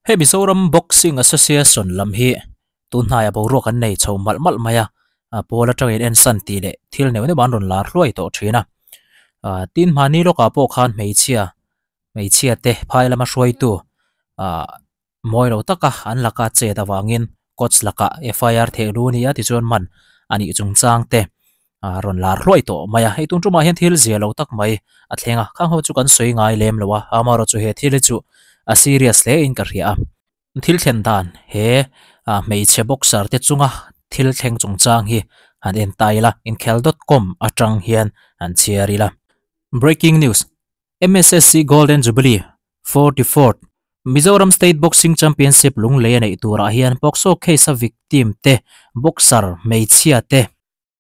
Hei Mizoram Boxing Association lam hi tun hnaiah boruak an nei chho malh malh mai a, pawl atangin en san tih leh thil neuh neuh an rawn lar hluai tawh thin a. Tin hmani lawkah pawh khan hmeichhia hmeichhia te phai lama hruaitu ah mawi lo taka an laka chet avangin coach lakah F I R theh lu a ni a tichuan man a nih chungchang te a rawn lar hluai tawh mai a, hei tun tumah hian thil zia lo tak mai a thleng a, khang ho chu kan sawi ngai lem lo a, amaherawh chu he thil hi chu a serious hle in ka hria a, thil thlen dan he hmeichhe boxer te chunga thil thleng chungchang hi han en ta ila inkhel dot com atang hian han chhiar ila. Breaking news, MSSC Golden Jubilee 44th Mizoram State Boxing Championship lunglei a neih turah hian POCSO case a victim te boxer hmeichhia te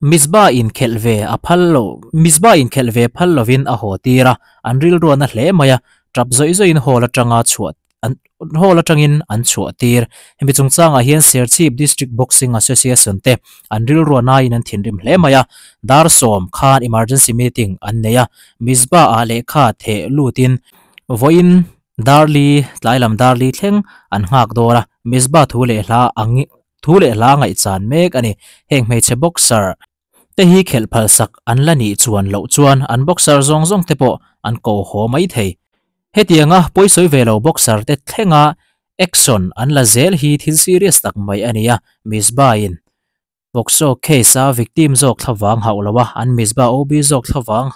Mizba inkhelh ve a phal lo Mizba inkhelh ve phal lovin a haw tir a, an rilruahna hle mai a, tap zawih zawihin hall atanga chhuah an hall atangin an chhuah tir. Hemi chungchangah hian Serchhip District Boxing Association te an rilruahnain an thinrim hle mai a, dar sawm khan emergency meeting an nei a, Mizba ah lehkha theh lutin vawiin darli tlailam darli thleng an nghak dawn a, Mizba thu leh hla ang Thu leh hla ngaihchan mek a ni. Heng hmeichhe boxer te hi khelh phalsak an la nih chuan loh chuan an boxer zawng zawng te pawh an ko haw mai thei. Hetianga pawisawi ve lo boxer te thlenga action an la zel hi thil serious tak mai a ni a, Misbah-in POCSO case-a victim zawk thlavang hauh lo a, an Misbah OB zawk thlavang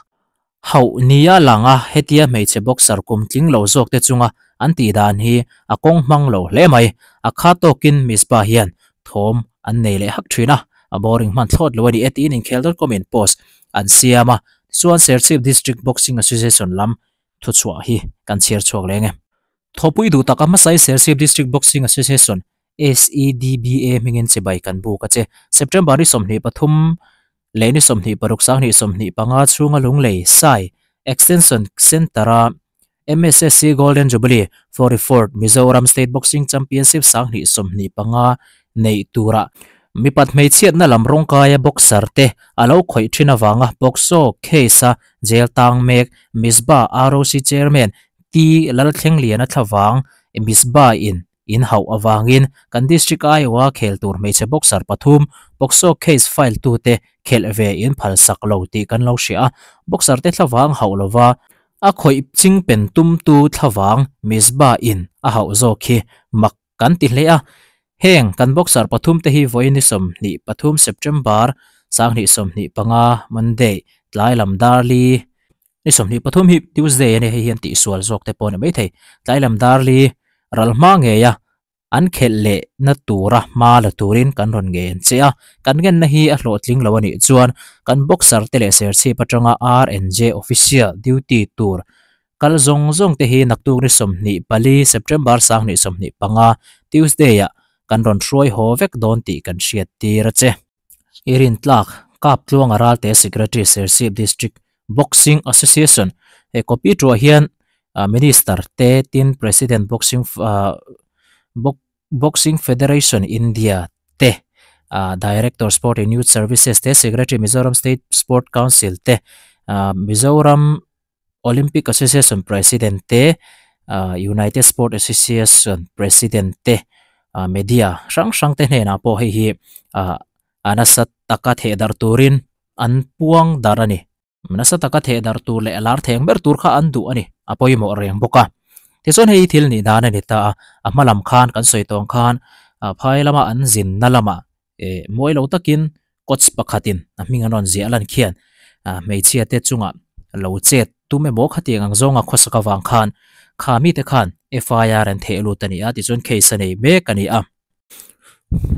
Hauh nia lang a, hetia hmeichhe boxer kum tling lo zawk te chunga an tih dan hi a kawng hmang lo hle mai. A kha tawkin Misbah hian thawm an nei leh hak thin a, a boring hman thlawt lo a ni e tiin inkhel dawt kawmin post an siam a. Tichuan Serchhip District Boxing Association lam thuchhuah hi kan chhiar chhuak leng e. Thawpui duh taka hmasai Serchhip District Boxing Association SEDBA hmingin chibai kan buk a che. September ni 23 leh ni 26 2025 chhunga Lunglei Sai Extension Centre-a MSSC Golden Jubilee 44th Mizoram State Boxing Championship 2025 neih tura mipat hmeichhiatna lam rawngkaia boxer te a lo khawih thin avanga POCSO case-a jail tang mek Misbah ROC Chairman T Lalthlengliana thlavang Misbah in In hauh avangin kan District aiawha khel tur hmeichhe boxer pathum POCSO case file tute khelh ve in phal sak lo tih kan lo hria a, boxer te thlavang hauh lova a khawih ching pen tumtu thlavang Misbah in a hauh zawk hi mak kan ti hle a. Heng kan boxer pathum te hi vawiin ni 23 September 2025 Monday tlai lam darli Ni 23 hi Tuesday a ni, hei hian tihsual zawk te pawh a ni maithei. Tlai lam darli ral hma ngei a, an khelh leh na tura hma la turin kan rawn ngei an che a, kan ngenna hi a hlawhtling lo a nih chuan kan boxer te leh Serchhip atanga RNJ official duty tur kal zawng zawng te hi naktuk ni 24 September 2025 Tuesday ah kan rawn hruai haw vek dawn tih kan hriat tir a che. I rintlak Kap Tluanga Ralte Secretary Serchhip District Boxing Association he copy tuah hian Minister te tin President Boxing Boxing Federation India te Director Sport and Youth Services te Secretary Mizoram State Sport Council te Mizoram Olympic Association President te United Sport Association President te media hrang hrang te hnenah pawh hei hi a nasa taka theh darh turin an puang darh a ni. Nasa taka theh darh tur leh a lar theng ber tur kha an duh a ni, a pawimawh reng bawk a. Tichuan hei thil nih dan a ni ta a, a hma lam khan kan sawi tawng khan phai lama an zinna lamah eh mawi lo takin coach pakhatin a hming an rawn ziah lan khian hmeichhia te chungah lo chet tum emaw khatiang ang zawnga khawsak avang khan kha mite khan F I R an theh lut a ni a tichuan case a nei mek a ni a.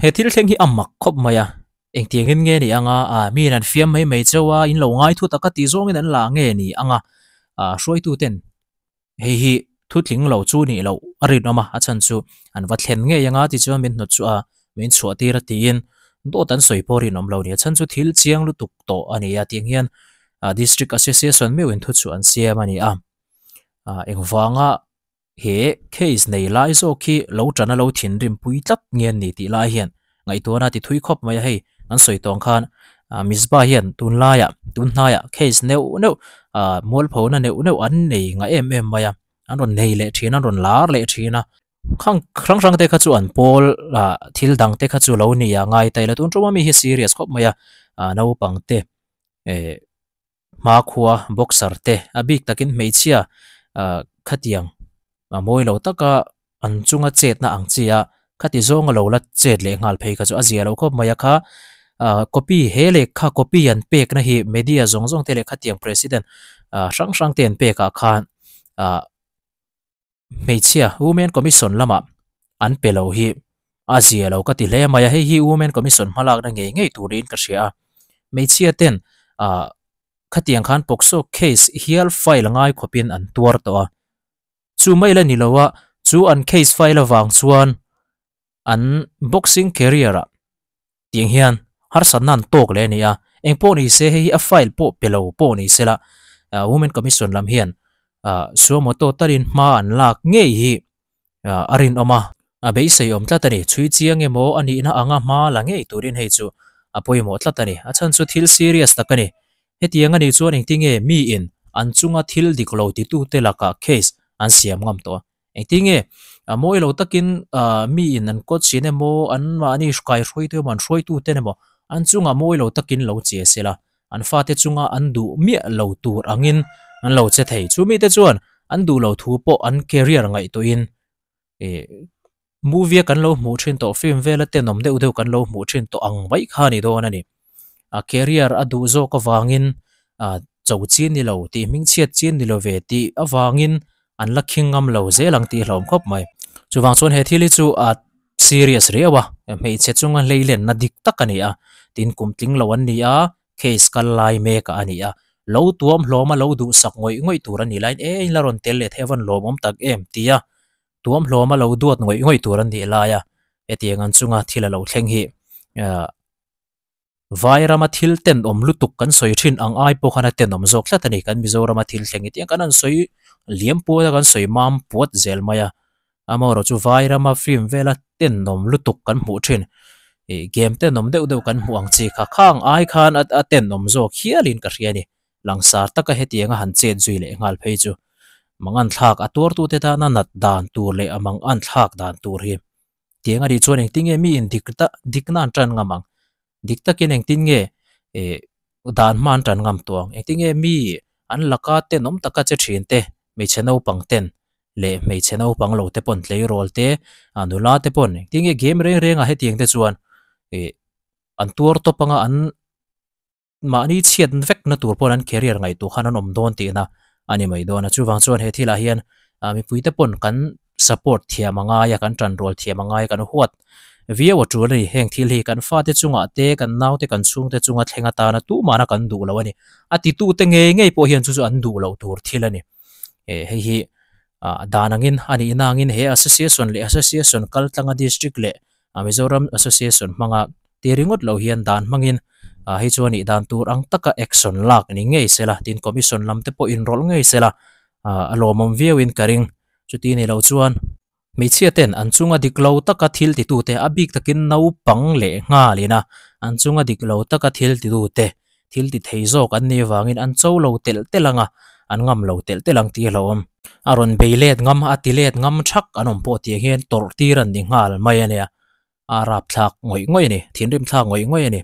He thil thleng hi a mak khawp mai a, engtiangin nge ni anga ah miin an fiam mai mai chauh a in lo ngai thu taka tih zawngin an la nge ni anga ah hruaituten hei hi thu tling lo chu nih loh a rinawm a, a chhan chu an va thlen ngei anga tichuan min hnawt chu a min chhuah tir a tiin dawt an sawi pawh rinawm lo ni a chhan chu thil chiang lutuk tawh a ni a tiang hian ah district association meuhin thu chu an siam a ni a ah engvanga He case nei lai zawk hi lo tan a lo thinrim pui tlat nge an ni tih lai hian ngaihtuahna ti thui khawp mai a, hei an sawi tawng khan Misbah hian tunlaiah tunhnaiah case neuh neuh mualphona neuh neuh an nei ngah em em mai a, an rawn nei leh thin a, an rawn lar leh thin a. Khang hrang hrang te kha chu an pawl ah thil dang te kha chu lo ni a ngai ta ila tun tuma mi hi serious khawp mai a ah naupang te eh hmakhua boxer te a bik takin hmeichhia ah khatiang a mawi lo taka an chunga chetna ang chi a khati zawng a lo la chet leh nghal phei kha chu a zia lo khawp mai a kha ah copy he lehkha copy an pekna hi media zawng zawng te leh khatiang president ah hrang hrang te an pek ah khan ah hmeichhia women commission lamah an pe lo hi a zia lo ka ti hle mai a hei hi women commission hmalakna ngei ngei turin ka hria a hmeichhia ten ah khatiang khan pawkso case hial file ngai khawpin an tuar tawh a chu mai la ni lo a chu an case file avang chuan an boxing career ah tiang hian harsatna an tawk leh a ni a engpawh ni se hei hi a file pawh pe lo pawh ni se la ah women commission lam hian ah suamoto talin hma an lak ngei hi ah a rinawm a a beisei awm tlat a ni chhui chiang emaw a nihna anga hma la ngei turin hei chu a pawimawh tlat a ni a chhan chu thil serious tak a ni hetiang a nih chuan engtinge miin an chunga thil dik lo titute lakah case an siam ngam tawh a engtinge a mawi lo takin ah miin an coach in emaw an mahni kai hruaitu emaw an hruaitu ten emaw an chungah mawi lo takin lo che sela an fate chunga an duh miah lo tur angin an lo che thei chu mite chuan an duh lo thu pawh an career ngaihtuahin ih movie a kan lo hmuh thin tawh film vela tenawm deuh deuh kan lo hmuh thin tawh ang mai kha a ni dawn a ni a career a duh zawk avangin ah cho chi ni lo tih hming chhiat chi ni lo ve tih avangin an la khing ngam lo zel ang tih hlawm khawp mai chuvang chuan he thil hi chu a serious riau a hmeichhe chunga hleilenna dik tak a ni a tin kum tling lo an ni a case kal lai mek a ni a lo tuam hlawm a lo duhsak ngawih ngawih tur a ni laiin e in la rawn tel leh theih a van lawmawm tak em ti a tuam hlawm a lo duat ngawih ngawih tur an nih lai a hetiang an chunga thil a lo thleng hi ah Vairama thil tenawm lutuk kan sawi thin ang ai pawh khan a tenawm zawk tlat a ni kan Mizorama thil thleng hi tiang kan han sawi liam puat a kan sawi mam puat zel mai a amaherawh chu Vairama film vela tenawm lutuk kan hmuh thin ih game tenawm deuh deuh kan hmuh ang chi kha khang ai khan a tenawm zawk hialin ka hria a ni langsar taka hetianga han chet zui leh nghal phei chu mangan thlak a tuartute tana nat dan tur leh a mangan thlak dan tur hi. Tiang a nih chuan engtin nge mi in dik tak dikna an tan ngam ang? Dik takin engtin nge eh dan hma an tan ngam tawh ang? Engtin nge mi an laka tenawm taka che thin te hmeichhe naupang ten leh hmeichhe naupang lo te pawn tleirawl te ah nula te pawn engtin nge game reng reng ah hetiang te chuan eh an tuar tawp anga an Mahni chhiat vekna tur pawn an career ngaihtuah khan an awm dawn tihna a ni mai dawn a. Chuvang chuan he thilah hian mipuite pawn kan support thiam a ngai a, kan tanrual thiam a ngai a, kan huat viau a tul a ni. Heng thil hi kan fate chungah te, kan naute, kan chhungte chunga thleng atana tumahna kan duh lo a ni. A titute ngei ngei pawh hian chu chu an duh loh tur thil a ni. Hei hi dan angin a nihna angin he association leh association kal tlanga district leh Mizoram association hmanga ti ringawt lo hian dan hmangin hei chu a nih dan tur ang taka action lak ni ngei sela tin commission lam te pawh inrawlh ngei sela a lawmawm viauin ka ring. Chuti ni lo chuan hmeichhia ten an chunga dik lo taka thil titute a bik takin naupang leh nghalin a an chunga dik lo taka thil titute thil ti thei zawk an nih avangin an cho lo telh telh ang a, an ngam lo telh telh ang tih a hlauhawm. A rawn bei let ngam, a ti let ngam thak an awm pawh tih hian tawrh tir an ni nghal mai a nia, a rapthlak ngawih ngawih a ni, thinrim thlak ngawih ngawih a ni.